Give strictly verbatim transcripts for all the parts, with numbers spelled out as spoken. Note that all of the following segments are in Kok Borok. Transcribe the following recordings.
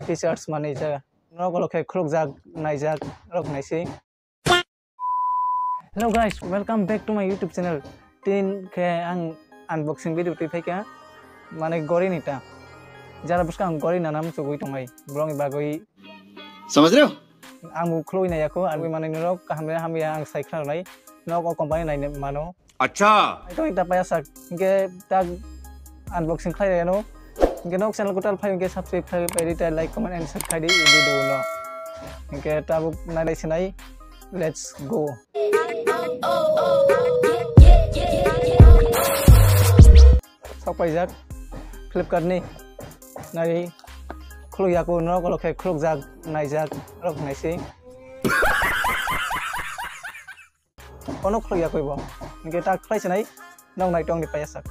T-shirts manwi jaga. Norok ulo khe khulukjak, naijak, norok naisi. Hello guys, welcome back to my YouTube channel. Tin khe ang unboxing video twi phaikha, mane gori ni ta. Jara bwskang gori nana muchugwi tongnai, borokni bagwi. Samajh rahe ho? Ang bo khulwi nai yakho, ang bo manwi norok kaham ya hamya ang sai khna nai. Norok o company nai mano. Acha. Ito ita paya sak. Hingke tag unboxing khlai reno. Hingke nok channel kotal phai hingke subscribe khlai pai rita, like, comment and share khlai di video no. Hingke tabuk nai sinai. Let's go. Sok paijak Flipkart ni. Nai khuluk yaku norok ulo khe khulukjak, naijak, rok naisi. Ono khuluk yakui bo. Hingke ta khlai sinai, nok nai tong ni paya sak.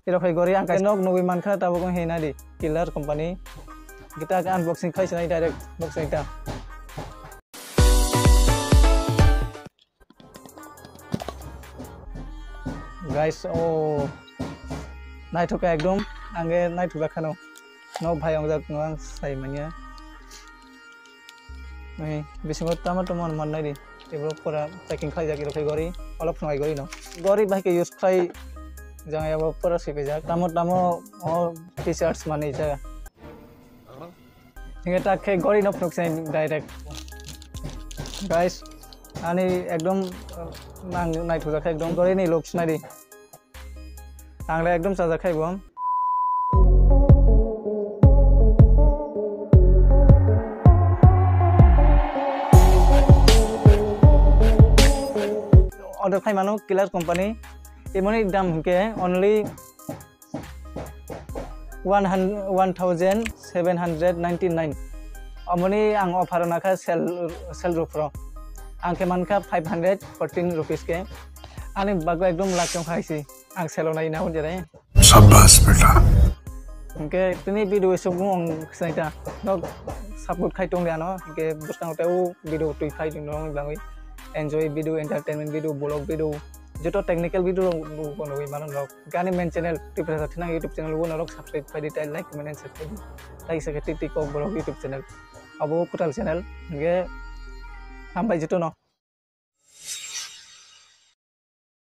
Iro khai gori ang kai nok nugui mankha tabuk wng hina di Killer company. Kita unboxing khai sinai direct box ekta. Guys, oh, naithok ekdom, angge naithok jak khano. No bhai ongjak no ang sai manya. Ni bisingo tama tama man nai di. Tebro pura packing khlai jak iro khai gori. Olop phunai gori no. Gori bai ke use khlai jang ya bo pura sipe jak. Tamo tamo o T-shirts mani jaga. Hingke ta khe gori no phunuk sai direct. Guys, ani ekdom, uh, nang naithok jak ekdom gori ni looks nai di. Ang le ekdom chajak khai bo. Order khai mano Killer company. Imoni dam hingke only one hundred, one thousand seven hundred ninety-nine. Omoni ang offer nakha sale, sale rupro. Ang khe mankha five hundred fourteen rupees khe. Ani bagwi ekdom lucky wngkha hai si. Ang sale nai na hwnjare. Shabash beta. Hingke tini video isuk ang sinai ta. Nok support khai tong ano. Hingke bwskang tei o video twi phai tong nong bagwi. Enjoy video, entertainment video, vlog video. Joto technical video rok bo nugwi mano rok. Gani main channel, Tiprasa Thinang YouTube channel, bo norok subscribe khai di, tei like, comment, and share khai di. Tei se khe tik tik kok borok YouTube channel. Abo kwtal channel, hingke hambai jotono.